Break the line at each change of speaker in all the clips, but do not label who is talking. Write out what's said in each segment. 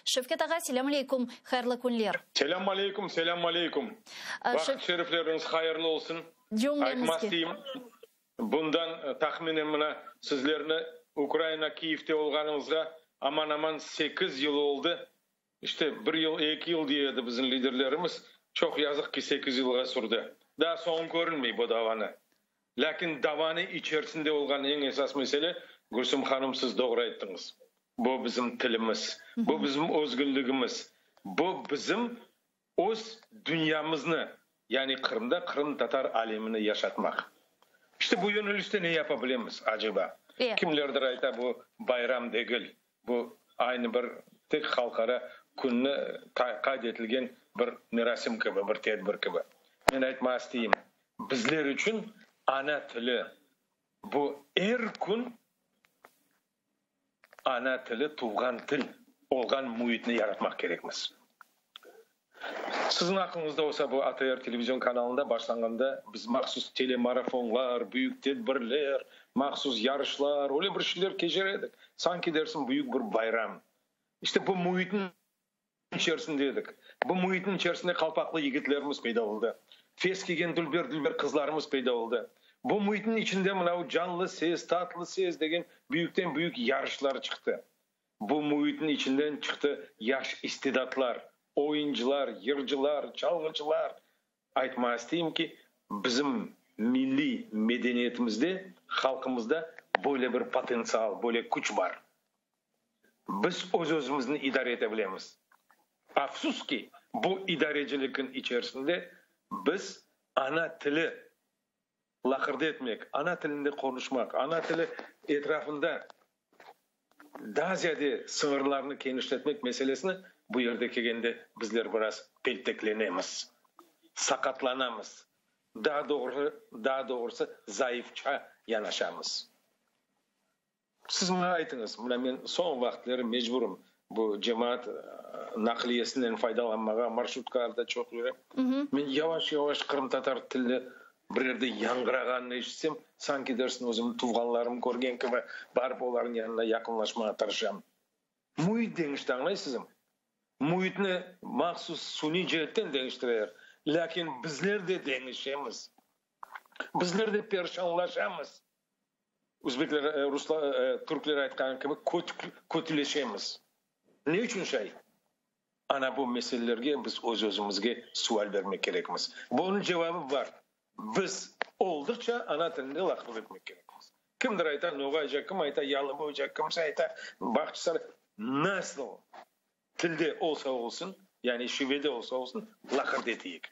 Şevket ağa, selâm aleykum, hayırlı künler.
Selâm aleykum, selâm aleykum. Vaqıt şerifleriñiz hayırlı olsun.
Cümlemizge.
Aytmaq isteyim, bundan tahminen mına sizlerni Ukraina Kiyevde olğanıñızğa aman-aman sekiz yıl oldı. İşte, bir yıl, eki yıl dey edi bizim liderlerimiz, çoq yazıq ki, sekiz yılğa sürdi. Daa soñu körünmey bu davanı. Lâkin davanı içerisinde olğan eñ esas mesele, Gülsüm hanım, siz doğru ayttıñız, bu bizim tilimiz, bu bizim özgünligimiz, bu bizim öz dünyamıznı, yani Qırımda qırımtatar alemini yaşatmaq. İşte bu yönelişte ne yapa bilemiz, aceba? Kimlerdir ayta, bu bayram degil, Bu aynı bir tek halqara künni qayd etilgen bir merasim kibi, bir tedbir kibi. Men aytmağa isteyim, bizler içün ana tili, bu er kün ana tili, tuvğan til olğan müitni yaratmaq kerekmiz. Siziñ aqlıñızda olsa, bu ATR televizion kanalında başlanğanda biz mahsus telemarafonlar, büyük tedbirler, mahsus yarışlar, öyle bir şeyler keçire edik. Sanki dersiñ büyük bir bayram. İşte bu müitniñ içerisinde edik. Bu müitniñ içerisinde qalpaqlı yigitlerimiz peyda oldı. Fes kiygen dülber-dülber qızlarımız peyda oldı. Bu müitniñ içinde mına bu canlı ses, tatlı ses degen büyükten-büyük yarışlar çıqtı. Bu müitniñ içinden çıqtı yaş istidatlar, oyuncılar, yırcılar, çalğıcılar. Aytmağa isteyim ki, bizim milliy medeniyetimizde, halqımızda böyle bir potentsial, böyle küç bar. Biz öz-özümizni idare ete bilemiz. Afsus ki, bu idarecilikniñ içerisinde biz ana tili laqırdı etmek, ana tilinde qonuşmaq, ana tili etrafında daa ziyade sıñırlarnı kenişletmek meselesini bu yerde kelgende bizler biraz pelteklenemiz, saqatlanamız, daa doğru, daa doğrusı zayıfça yanaşamız. Siz maña aytıñız, mına men soñ vaqıtları mecburım bu cemaat naqliyesinden faydalanmağa, marşrutkalarda çoq yürem. Men yavaş-yavaş qırımtatar tili bir yerde yañğırağanını eşitsem, sanki dersin özümniñ tuvğanlarımnı körgen kibi, barıp olarnıñ yanına yaqınlaşmağa tırışam. Müit deñişti, añlaysızmı? Müitni mahsus suniy ceetten deñiştireler, lâkin bizler de deñişemiz, bizler de perşanlaşamız. Özbekler, ruslar, türkler aytqanı kibi, kötüleşemiz. Ne içün şay? Ana bu meselelerge biz öz-özümizge sual bermek kerekmiz. Bunıñ cevabı bar. Biz olduqça ana tilinde laqırdı etmek kerekmiz. Kimdir ayta noğayca, kim ayta yalıboyca, kimse ayta Bağçasaray. Nasıl tilde olsa olsun, yani şivede olsa olsun, laqırdı eteyik.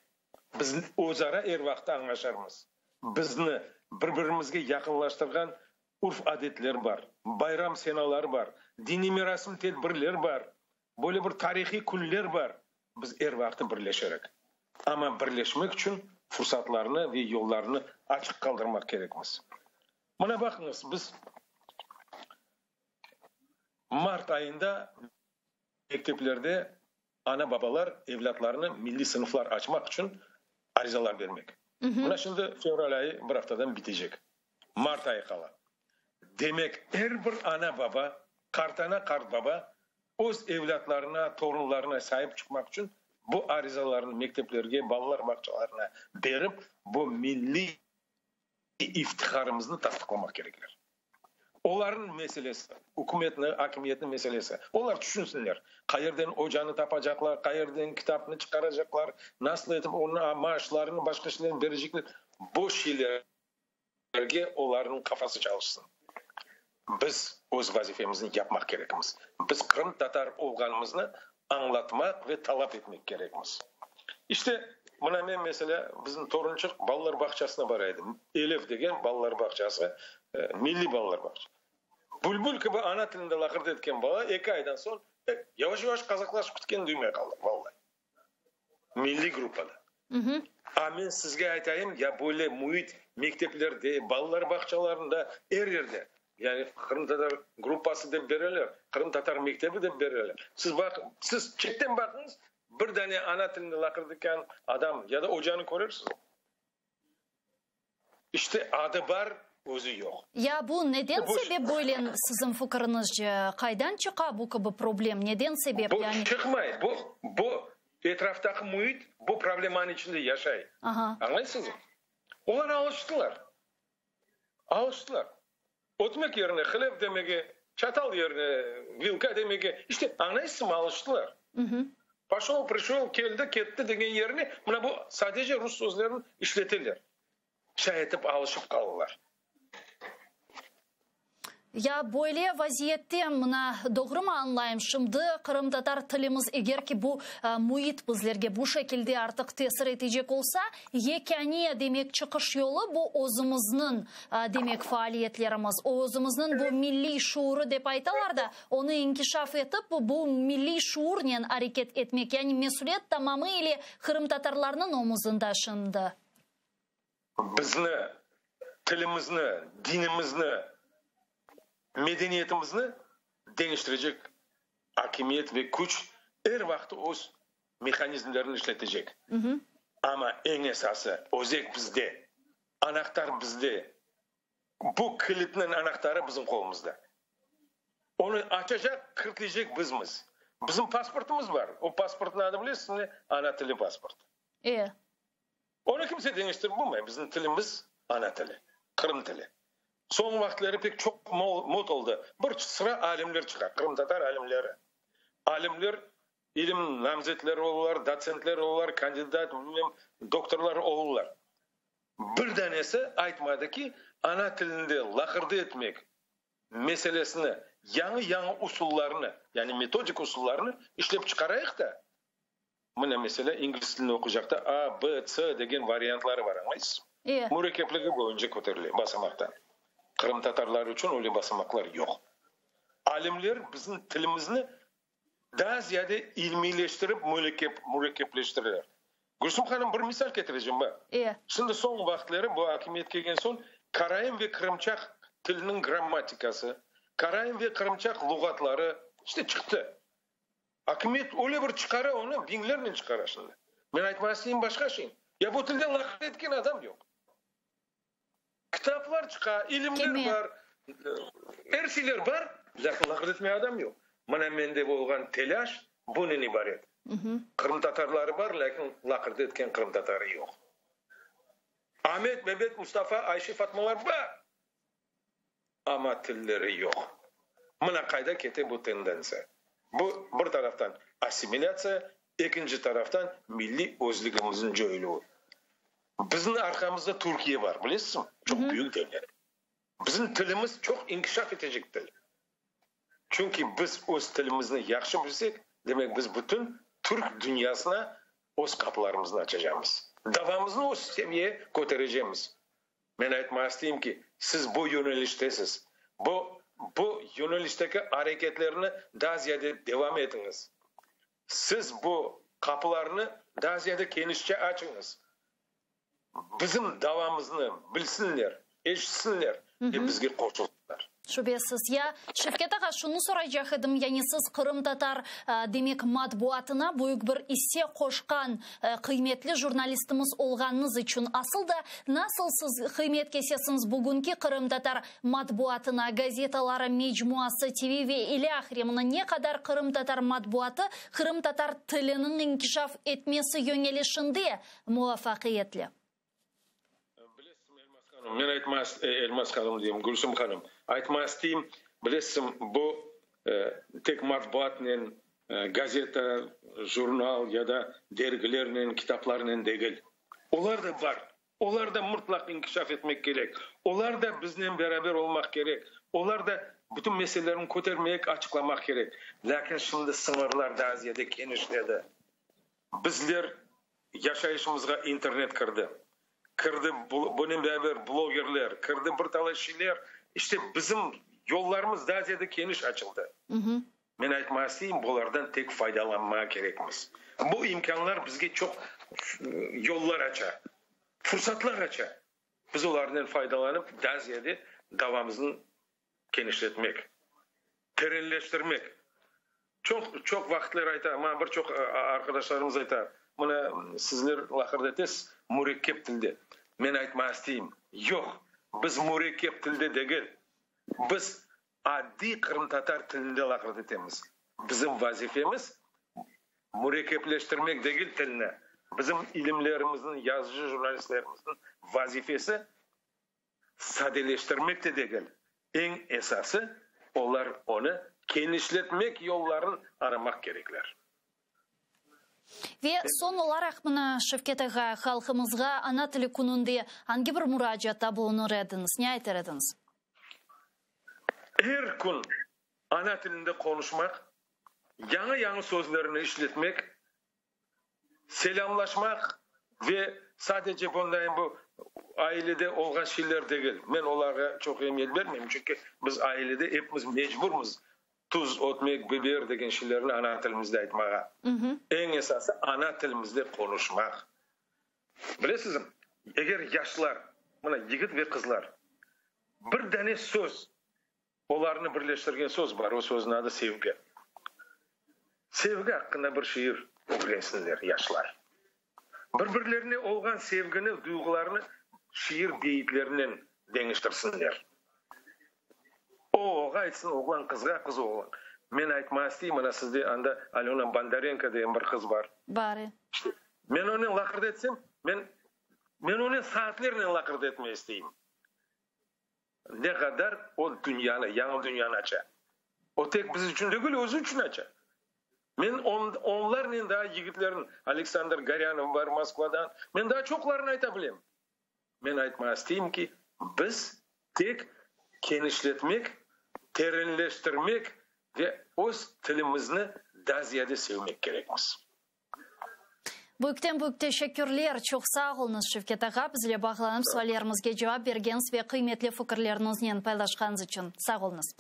Biz özara er vaqıt añlaşarmız. Bizni bir-birimizge yaqınlaştırğan urf-adetler bar, bayram senaları bar, diniy merasim tedbirler bar, böyle bir tarihiy künler bar. Biz er vaqıt birleşerik. Amma birleşmek içün fursatlarnı ve yollarnı açıq qaldırmaq kerekmiz. Mına baqıñız, biz mart ayında mekteplerde Ana-babalar evlâtlarını milliy sınıflar açmaq içün arizalar bermek. Mına şimdi fevral ayı bir aftadan bitecek. Mart ayı qala. Demek, er bir ana-baba, qartana, qartbaba öz evlâtlarına, torunlarına saip çıqmaq içün bu arizalarnı mekteplerge, balalar bağçalarına berip, bu milliy iftiharımıznı tasdıqlamaq kerekler. Olarnıñ meselesi, ükümetniñ, akimiyetniñ meselesi. Olar tüşünsinler, qayerden ocanı tapacaqlar, qayerden kitapnı çıqaracaqlar, nasıl etip onıñ maaşlarını, başqa şeylerni berecekler. Bu şeylerge olarnıñ qafası çalışsın. Biz öz vazifemizni yapmaq kerekmiz. Biz qırımtatar olğanımıznı añlatmaq ve talap etmek kerekmiz. İşte, mına men, meselâ, bizim torunçıq balalar bağçasına bara edi. Elif degen balalar bağçası, milliy balalar bağçası. Bülbül kibi ana tilinde laqırdı etken bala eki aydan soñ yavaş-yavaş qazaqlaşıp ketkenini duymay qaldıq, vallahi. Milliy gruppada. A men sizge aytayım, ya böyle müit mekteplerde, balalar bağçalarında, er yerde, yani qırımtatar gruppası dep bereler, qırımtatar mektebi dep bereler. Siz baq, siz çetten baqıñız, bir dane ana tilinde laqırdı etken adam ya da ocanı körersizmi? İşte adı bar. özü yoq.
Ya bu neden sebep böyle, siziñ fikiriñizce? Qaydan çıqa bu kibi problem? Neden sebep,
yani? Bu çıqmay. Bu, bu etraftaki müit bu problemanıñ içinde yaşay. Añlaysıñızmı? Olar alıştılar. Alıştılar. Ötmek yerine hleb demege, çatal yerine vilka demege, işte, añlaysızmı, alıştılar. Poşol, prişol, keldi, ketti degen yerine mına bu sadece rus sözlerini işleteler. Şay etip alışıp qaldılar.
Ya böyle vaziyette, mına, doğrumı añlayım, şimdi qırımtatar tilimiz, eger ki bu müit bizlerge bu şekilde artıq tesir etecek olsa, yekâne, demek, çıqış yolu bu özümizniñ, demek, faaliyetlerimiz, özümizniñ bu milliy şuurı dep aytalar da, onı inkişaf etip, bu milliy şuurnen areket etmek, yani mesüliet tamamı ile qırımtatarlarnıñ omuzında şimdi.
Bizni, tilimizni, dinimizni, medeniyetimizni deñiştirecek akimiyet ve küç er vaqıt öz mehanizmlerini işletecek. Amma eñ esası, özek bizde, anahtar bizde. Bu kilitniñ anahtarı bizim qolumızda. Onı açacaq, kiritleycek bizmiz. Bizim pasportımız bar. O pasportnıñ adı bilesizmi ne? Ana tili pasportı.
E.
Onı kimse deñiştirip olmay. Bizim tilimiz ana tili, qırım tili. Soñki vaqıtları pek çoq mod oldı. Bir sıra alimler çıqa, qırımtatar alimleri. Alimler ilim namzetleri olurlar, dotsentler olurlar, kandidat, bilmem, doktorlar olurlar. Bir danesi aytmadı ki, ana tilinde laqırdı etmek meselesini yañı-yañı usullarnı, yani metodik usullarnı işlep çıqarayıq da, Mına, meselâ, ingliz tilini oquycaqta A, B, C degen variantları bar, añlaysızmı?
E.
Mürekkepligi boyunca köterile basamaqtan. Qırımtatarlar içün öyle basamaqlar yoq. Alimler bizim tilimizni daa ziyade ilmiyleştirip mürekkepleştireler. Gülsüm hanım, bir misal ketirecem, baq.
E.
Şimdi soñ vaqıtları bu akimiyet kelgen soñ karaim ve qırımçaq tiliniñ grammatikası, karaim ve qırımçaq luğatları, işte, çıqtı. Akimiyet öyle bir çıqara onı, biñlernen çıqara şimdi. Men aytmaq isteyim başqa şey. Ya bu tilde laqırdı etken adam yoq. Kitaplar çıqa, ilimler bar, er şeyler bar, lâkin laqırdı etmege adam yoq. Mına mende olğan telâş bunen ibaret. Qırımtatarları bar, lâkin laqırdı etken qırımtatarı yoq. Amet, Memet, Mustafa, Ayşe, Fatmalar bar. Amma tilleri yoq. Mına qayda kete bu tendentsiya. Bu, bir taraftan, assimilâtsiya, ekinci taraftan, milliy özlügimizniñ coyuluvı. Bizim arqamızda Türkiye bar, bilesizmi? Çoq büyük devlet. Bizim tilimiz çoq inkişaf etecek til. Çünki biz öz tilimizni yahşı bilsek, demek biz bütün türk dünyasına öz qapılarımıznı açacamız. Davamıznı öz seviyeye köterecemiz. Men aytmağa isteyim ki, siz bu yöneliştesiz. Bu, bu yönelişteki areketlerni daa ziyade devam etiñiz. Siz bu qapılarnı daa ziyade kenişçe açıñız. Bizim davamıznı bilsinler, eşitsinler ve bizge qoşulsınlar.
Şübesiz. Ya, Şevket ağa, şunı soraycaq edim, yani siz qırımtatar, demek, matbuatına büyük bir isse qoşqan qıymetli jurnalistimiz olğanıñız içün, asıl da nasıl siz qıymet kesesiñiz bugünki qırımtatar matbuatına, gazetaları, mecmuası, TV ve ilâhre, mına ne qadar qırımtatar matbuatı qırımtatar tiliniñ inkişaf etmesi yöñelişinde muvafaqiyetli?
Bilesizmi, Elmaz hanım, men aytma, Elmaz hanım deyim, Gülsüm hanım, aytma isteyim, bilesizmi, bu tek matbuatnen, gazeta, jurnal ya da dergilernen, kitaplarnen degil. Olar da bar, olar da mıtlaq inkişaf etmek kerek, olar da biznen beraber olmaq kerek, olar da bütün meselelerni kötermek, açıqlamaq kerek. Lâkin şimdi sıñırlar daa ziyade kenişledi. Bizler Yaşayışımızğa internet kirdi. Kirdi, bunen beraber blogerler, kirdi bir talay şeyler. İşte, bizim yollarımız daa ziyade keniş açıldı. Men aytmağa isteyim, bulardan tek faydalanmağa kerekmiz. Bu imkânlar bizge çoq yollar aça, fursatlar aça. Biz olarnen faydalanıp, daa ziyade davamıznı kenişletmek, terenleştirmek. Çoq, çoq vaqıtlar ayta, maña bir çoq arqadaşlarımız ayta, mına sizler laqırdı etesiz mürekkep tilde. Men aytmağa isteyim, yoq! Biz mürekkep tilde degil, biz adiy qırımtatar tilinde laqırdı etemiz. Bizim vazifemiz, mürekkepleştirmek degil tilni. Bizim ilimlerimizniñ, yazıcı, jurnalistlerimizniñ vazifesi, sadeleştirmek de degil, eñ esası, olar onı kenişletmek yolların aramaq kerekler.
Ve soñ olaraq mına, Şevket ağa, halqımızğa Ana tili kününde angi bir muracaatta bulunır ediñiz, ne aytar ediñiz?
Er kün ana tilinde qonuşmaq, yañı-yañı sözlerni işletmek, selâmlaşmaq ve sadece bundayın bu ailede olğan şeyler degil, men olarğa çoq emiyet bermeyim, çünki biz ailede epimiz mecburmız tuz, ötmek, biber degen şeylerni ana tilimizde aytmağa. Eñ esası ana tilimizde qonuşmaq. Bilesizmi, eger yaşlar, mına yigit ve qızlar bir dane söz, olarnı birleştirgen söz bar, o sözniñ adı sevgi. Sevgi aqqında bir şiir ögrensinler yaşlar. Bir-birlerine olğan sevgini, duyğularını şiir beyitlerinen deñiştirsinler. O, oğa aytsın, oğlan qızğa, qız oğlan. Men aytmağa isteyim, mına sizde anda Alöna Bondarenko degen bir qız bar.
Bar, e.
İşte, men onen laqırdı etsem, men, men onen saatlernen laqırdı etmege isteyim. Ne qadar o dünyanı, yañı dünyanı aça. O tek biz içün degil, özü içün aça. Men onlarnen daa yigitlerniñ, Aleksandr Gorânov bar Moskvadan, men daa çoqlarını ayta bilem. Men aytmağa isteyim ki, biz tek kenişletmek, terenleştirmek ve öz tilimizni daa ziyade sevmek kerekmiz.
Büyükten büyük teşekkürler, çoq sağ oluñız, Şevket ağa, bizle bağlanıp suallerimizge cevap bergeniñiz ve qıymetli fikirleriñiznen paylaşqanıñız içün. Sağ oluñız.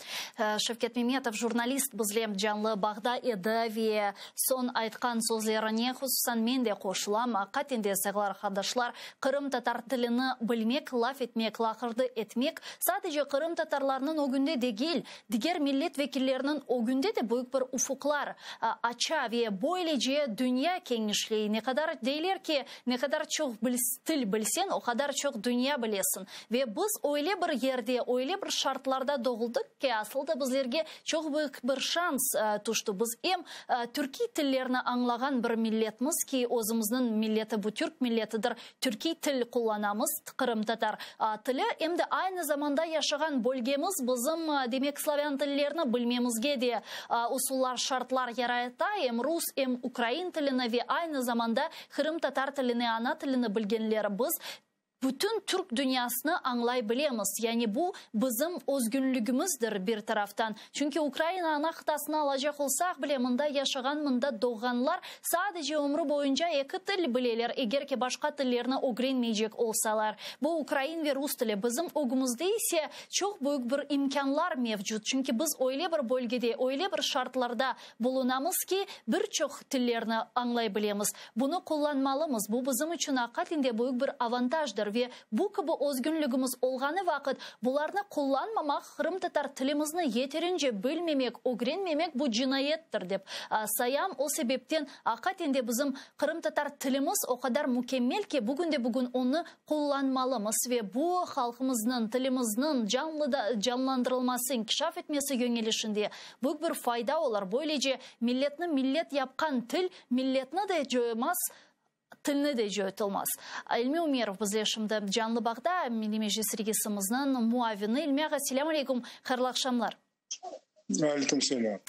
Şevket Memetov, jurnalist, bizle canlı bağda edi ve soñ aytqan sözlerine hususan men de qoşulam. Aqiqaten de, sayğılı arqadaşlar, qırımtatar tilini bilmek, laf etmek, laqırdı etmek sadece qırımtatarlarnıñ ögünde degil, diger millet vekilleriniñ ögünde de büyük bir ufuqlar aça ve böylece dünya keñişley. Ne qadar, deyler ki, ne qadar çoq til bilseñ, o qadar çoq dünya bilesiñ. Ve biz öyle bir yerde, öyle bir şartlarda doğuldıq ki, asıl da bizlerge çoq büyük bir şans tüşti. Biz em türkiy tillerni añlağan bir milletmiz ki, özümizniñ milleti bu türk milletidir, türkiy til qullanamız, qırımtatar tili, em de aynı zamanda yaşağan bölgemiz bizim, demek, slavân tillerini bilmemizge de usullar, şartlar yarata, em rus, em ukrain tilini ve aynı zamanda qırımtatar tilini, ana tilini bilgenler biz bütün türk dünyasını añlay bilemiz. Yani bu bizim özgünligimizdir bir taraftan. Çünki Ukraina ana qıtasını alacaq olsaq bile, mında yaşağan, mında doğğanlar sadece ömrü boyunca eki til bileler, eger ki başqa tillerni ögrenmeycek olsalar. Bu ukrain ve rus tili. Bizim ögümizde ise çoq büyük bir imkânlar mevcut. Çünki biz öyle bir bölgede, öyle bir şartlarda bulunamız ki, bir çoq tillerni añlay bilemiz. Bunı qullanmalımız, bu bizim içün aqiqaten de büyük bir avantajdır ve bu kibi özgünligimiz olğanı vaqıt bularnı qullanmamaq, qırımtatar tilimizni yeterince bilmemek, ögrenmemek bu cinayettir dep sayam. O sebepten aqiqaten de bizim qırımtatar tilimiz o qadar mükemmel ki, bugünde-bugün onı qullanmalımız ve bu halqımıznıñ, tilimizniñ canlandırılması, inkişaf etmesi yöñelişinde büyük bir fayda olur. Böylece milletni millet yapqan til Milletni de coymaz, tilni de coytılmaz. İlmi Ümerov bizle şimdi canlı bağda, Milliy Meclis regisimizniñ muavini. İlmi ağa, selâm aleykum, hayırlı aqşamlar.
Aleyküm selâm.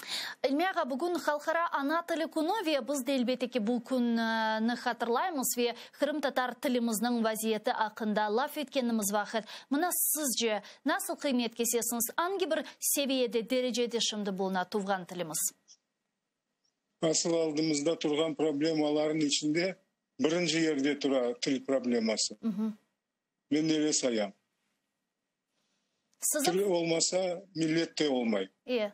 İlmi ağa, bugün Halqara ana tili künü ve biz de elbette ki bu künni hatırlaymız ve qırımtatar tilimizniñ vaziyeti aqqında laf etkenimiz vaqıt, mına sizce nasıl qıymet kesesiñiz, angi bir seviyede, derecede şimdi buluna tuvğan tilimiz?
Asıl aldımızda turğan problemaların içinde birinci yerde tura til probleması. Men öyle sayam. Til olmasa, millet de olmay.
E.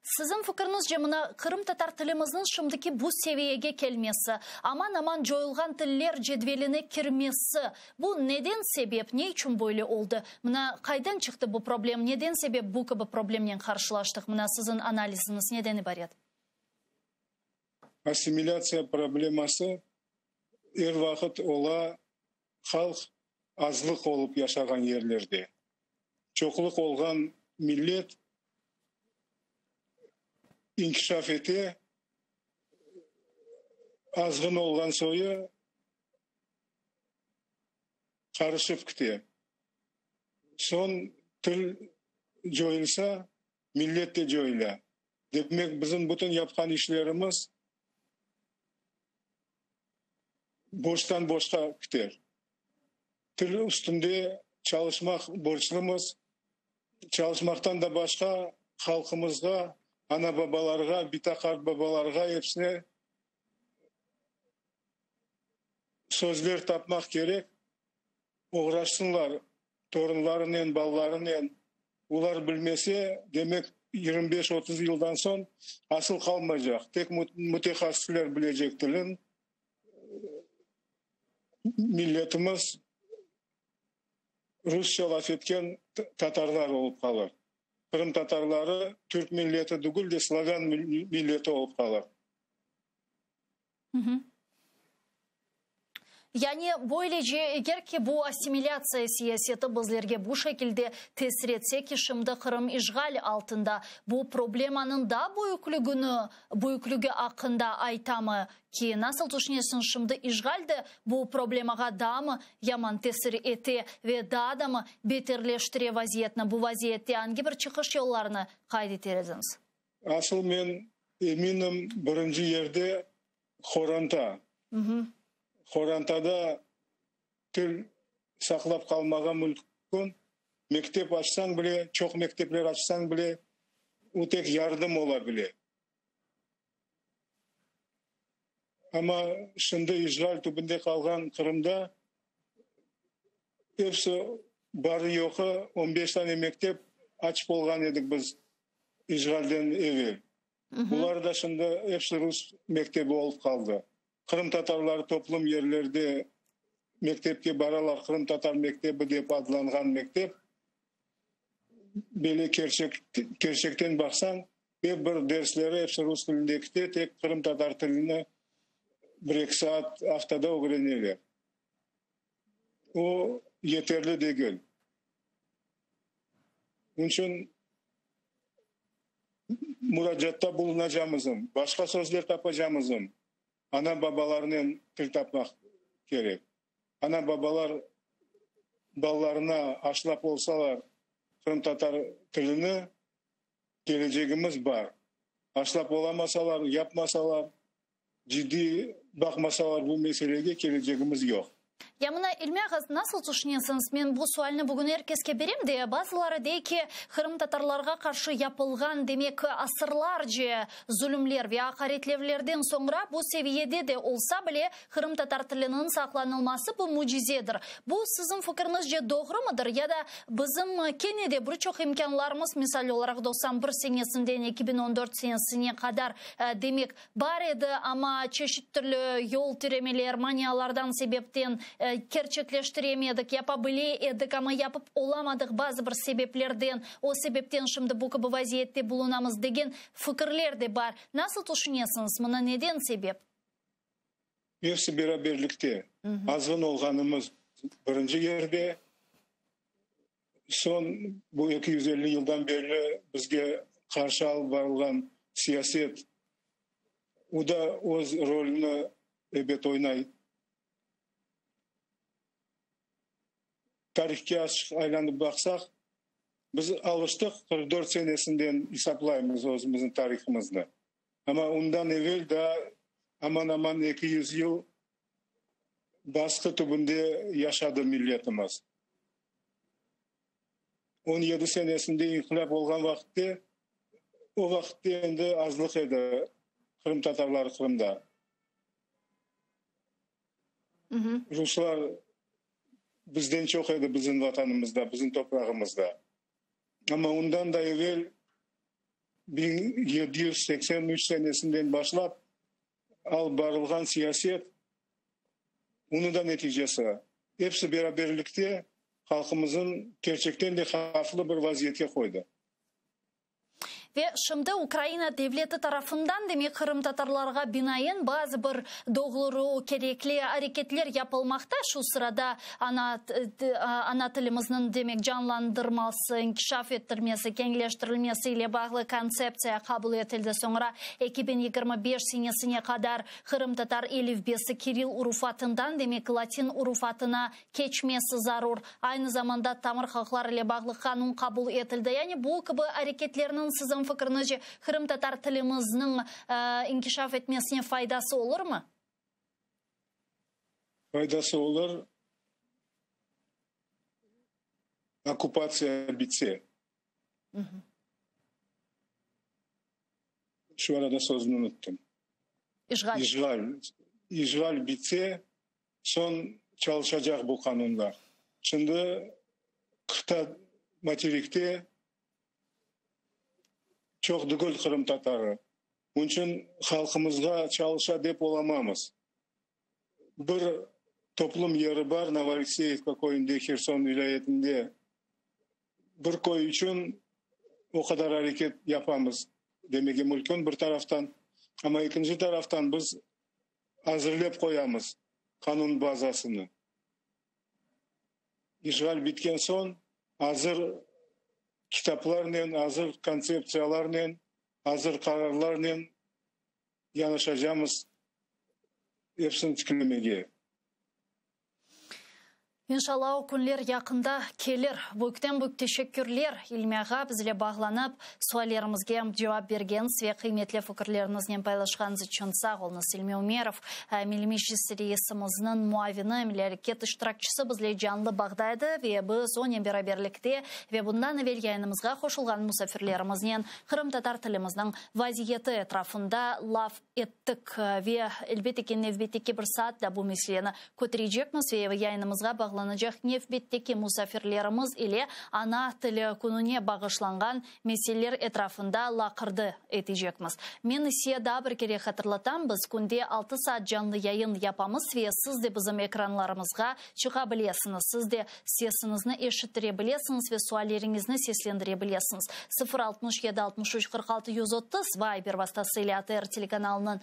Siziñ fikriñizce, mına qırımtatar tilimizniñ şimdiki bu seviyege kelmesi, aman-aman coyulğan tiller cedveline kirmesi, bu neden sebep, ne içün böyle oldı? Mına qaydan çıqtı bu problem, neden sebep bu kibi problemnen qarşılaştıq? Mına siziñ analiziñiz neden ibaret?
Assimilâtsiya probleması er vaqıt ola, halq. Azlıq olıp yaşağan yerlerde. Çoqluq olğan millet inkişaf ete, azğın olğan soyu qarışıp kite. Soñ til coyulsa, millet de coyula. Demek, bizim bütün yapqan işlerimiz boştan boşqa kiter. Til üstünde çalışmaq borclumız. Çalışmaqtan da başqa, halqımızğa, ana-babalarğa, bita-qartbabalarğa epsine sözler tapmaq kerek, oğraşsınlar torunlarınen, balalarınen. Olar bilmese, demek, 25-30 yıldan soñ asıl qalmaycaq. Tek mütehassıslar bilecek tilin. Milletimiz rusça laf etken tatarlar olıp qalır. Qırımtatarları türk milleti degil de, slavân milleti olıp qalır.
Yani, böylece, eger ki bu assimilâtsiya siyaseti bizlerge bu şekilde tesir etse ki, şimdi Qırım işğal altında, bu problemanıñ daa büyükligini, büyüklügi aqqında aytamı ki, nasıl tüşünesiñ, şimdi işğal de bu problemağa daamı yaman tesir ete ve daa da mı beterleştire vaziyetni, bu vaziyette angi bir çıqış yollarını qayd eter ediñiz?
Asıl men eminim, birinci yerde qoranta. Qorantada til saqlap qalmağa mümkün. Mektep açsañ bile, çoq mektepler açsañ bile, o tek yardım ola bile. Amma şimdi işğal tübünde qalğan Qırımda episi barı-yoqu on beş tane mektep açıp olğan edik biz işğalden evel. Bular da şimdi episi rus mektebi olıp qaldı. Qırımtatarları toplum yerlerde mektepke baralar, qırımtatar mektebi dep adlanğan mektep. Böyle kerçek, kerçekten baqsañ, ep bir dersleri episi rus tilinde kete, tek qırımtatar tilini bir-eki saat aftada ögreneler. O yeterli degil. Onıñ içün muracaatta bulunacamızım, başqa sözler tapacamızım, ana-babalarnen til tapmaq kerek. Ana-babalar balalarına aşlap olsalar qırımtatar tilini, kelecegimiz bar. Aşlap olamasalar, yapmasalar, ciddiy baqmasalar bu meselege, kelecegimiz yoq.
Ya mına, İlmi ağa, nasıl tüşünesiñiz, men bu sualni bugün er keske berem de, bazıları dey ki, qırımtatarlarğa qarşı yapılğan, demek, asırlarca zulümler ve aqaretlevlerden soñra bu seviyede de olsa bile qırımtatar tiliniñ saqlanılması bu mücizedir. Bu, siziñ fikriñizce, doğrumıdır ya da bizim kene de bir çoq imkânlarımız, misal olaraq 91 senesinden 2014 senesine qadar, demek, Bar edi, amma çeşit türlü yol tiremeler, manialardan sebepten kerçekleştiremedik, yapa bile edik, amma yapıp olamadıq bazı bir sebeplerden, o sebepten şimdi bu kibi vaziyette bulunamız degen fikirler de bar. Nasıl tüşünesiñiz, mına neden sebep?
Episi beraberlikte azğın olğanımız birinci yerde, soñ bu 250 yıldan berli bizge qarşı alıp barılğan siyaset, o da öz rolüni ebet oynay. Tarihke azçıq aylanıp baqsaq, biz alıştıq, 44 senesinden esaplaymız özümizniñ tarihımıznı. Amma ondan evel daa aman-aman 200 yıl basqı tübünde yaşadı milletimiz. 17 senesinde inqilâp olğan vaqıtte, o vaqıtte endi azlıq edi qırımtatarlar Qırımda. Ruslar bizden çoq edi bizim vatanımızda, bizim toprağımızda. Amma ondan da evel 1783 senesinden başlap alıp barılğan siyaset, onıñ da neticesi, episi beraberlikte halqımıznıñ kerçekten de havflı bir vaziyetke qoydı.
Ve şimdi Ukraina devleti tarafından, demek, qırımtatarlarğa binaen bazı bir doğru, kerekli areketler yapılmaqta, şu sırada ana ana tilimizniñ, demek, canlandırması, inkişaf ettirmesi, keñleştirilmesi ile bağlı kontseptsiya qabul etildi, soñra 2025 senesine qadar qırımtatar elifbesi kiril urufatından, demek, latin urufatına keçmesi zarur. Aynı zamanda tamır halqlar ile bağlı qanun qabul etildi. Yani bu kibi areketlerniñ, siziñ fikriñizce, qırımtatar tilimizniñ inkişaf etmesine faydası olurmı?
Faydası olur, okkupatsiya bitse. Şu arada sözüni unuttım.
İşğal.
İşğal. İşğal bitse, Soñ çalışacaq bu qanunlar. Şimdi qıta materikte çoq degil qırımtatarı. Bunıñ içün halqımızğa çalışa dep olamamız. Bir toplum yeri bar Novoalekseyevka köyünde, Herson vilâyetinde. Bir köy içün o qadar areket yapamız demege mümkün bir taraftan. Amma ekinci taraftan biz azırlep qoyamız qanun bazasını. İşğal bitken soñ azır kitaplarnen, azır kontseptsiyalarnen, azır qararlarnen yanaşacamız epsini tiklemege.
İnşallah o künler yaqında kelir. Büyükten-büyük teşekkürler, İlmi ağa, bizle bağlanıp, suallerimizge cevap bergeniñiz ve qıymetli fikirleriñiznen paylaşqanıñız içün sağ oluñız. İlmi Ümerov, Milliy Meclis reisimizniñ muavini, Milliy areket iştirakçisi bizle canlı bağda edi ve biz onen beraberlikte ve bundan evel yayınımızğa qoşulğan musafirlerimiznen qırımtatar tilimizniñ vaziyeti etrafında laf ettik ve, elbette ki, nevbetteki bir saat da bu meseleni köterecekmiz ve yayınımızğa bağlanacaq nevbetteki musafirlerimiz ile ana tili kününe bağışlanğan meseleler etrafında laqırdı etecekmiz. Men ise daa bir kere hatırlatam, biz künde altı saat canlı yayın yapamız ve siz de bizim ekranlarımızğa çıqa bilesiñiz, siz de sesiñizni eşittire bilesiñiz ve sualleriñizni seslendire bilesiñiz. 0 67 63 46 130 Viber vastası ile ATR telekanalınıñ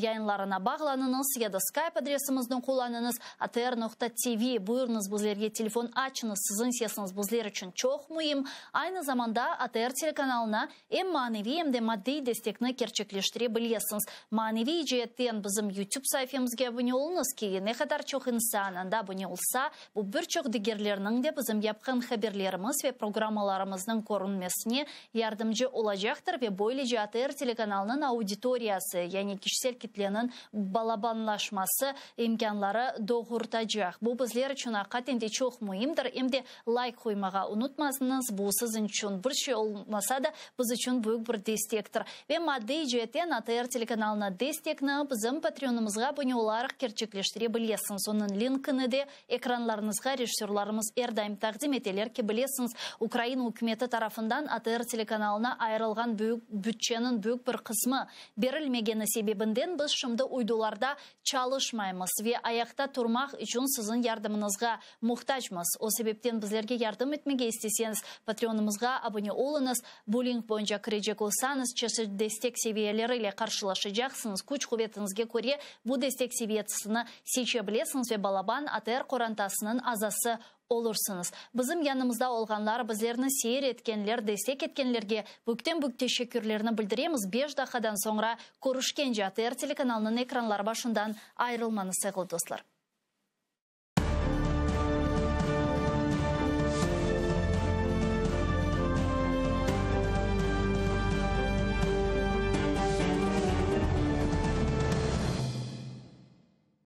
yayınlarına bağlanıñız ya da Skype adresimizni qullanıñız, atr noqta tv. Buyurıñız, bizlerge telefon açıñız, siziñ sesiñiz bizler içün çoq müim. Aynı zamanda ATR telekanalına em maneviy, em de maddiy destekni kerçekleştire bilesiñiz. Maneviy ceetten bizim YouTube saifemizge abune oluñız ki, ne qadar çoq insan anda abune olsa, bu bir çoq digerleriniñ de bizim yapqan haberlerimiz ve programmalarımıznıñ körünmesine yardımcı olacaqtır ve böylece ATR telekanalınıñ auditoriyası, yani kişisel kitleniñ balabanlaşması imkânları doğurtacaq. Bu bizler içün aqiqaten de çoq müimdir, em de layk qoymağa unutmasıñız, bu siziñ içün bir şey olmasa da, biz içün büyük bir destektir. Ve maddiy ceetten ATR telekanalına destekni bizim Patreonımızğa abone olaraq kerçekleştire bilesiñiz. Onıñ linkini de ekranlarıñızğa rejissörlarımız er daim taqdim eteler ki, bilesiñiz, Ukraina ükümeti tarafından ATR telekanalına ayırılğan büyük bütçeniñ büyük bir qısmı berilmegeni sebebinden biz şimdi uydularda çalışmaymız ve ayaqta turmaq içün siziñ yardımıñızğa muhtacmız. O sebepten bizlerge yardım etmege isteseñiz, Patreonımızğa abone oluñız. Bu link boyunca kirecek olsañız, çeşit destek seviyeleri ile qarşılaşacaqsıñız. Küç-quvetiñizge köre bu destek seviyesini seçe bilesiñiz ve balaban ATR qorantasınıñ azası olursıñız. Bizim yanımızda olğanlar, bizlerni seyir etkenler, destek etkenlerge büyükten-büyük teşekkürlerni bildiremiz. Beş daqqadan soñra körüşkence ATR telekanalınıñ ekranları başından ayırılmañız, sayğılı dostlar.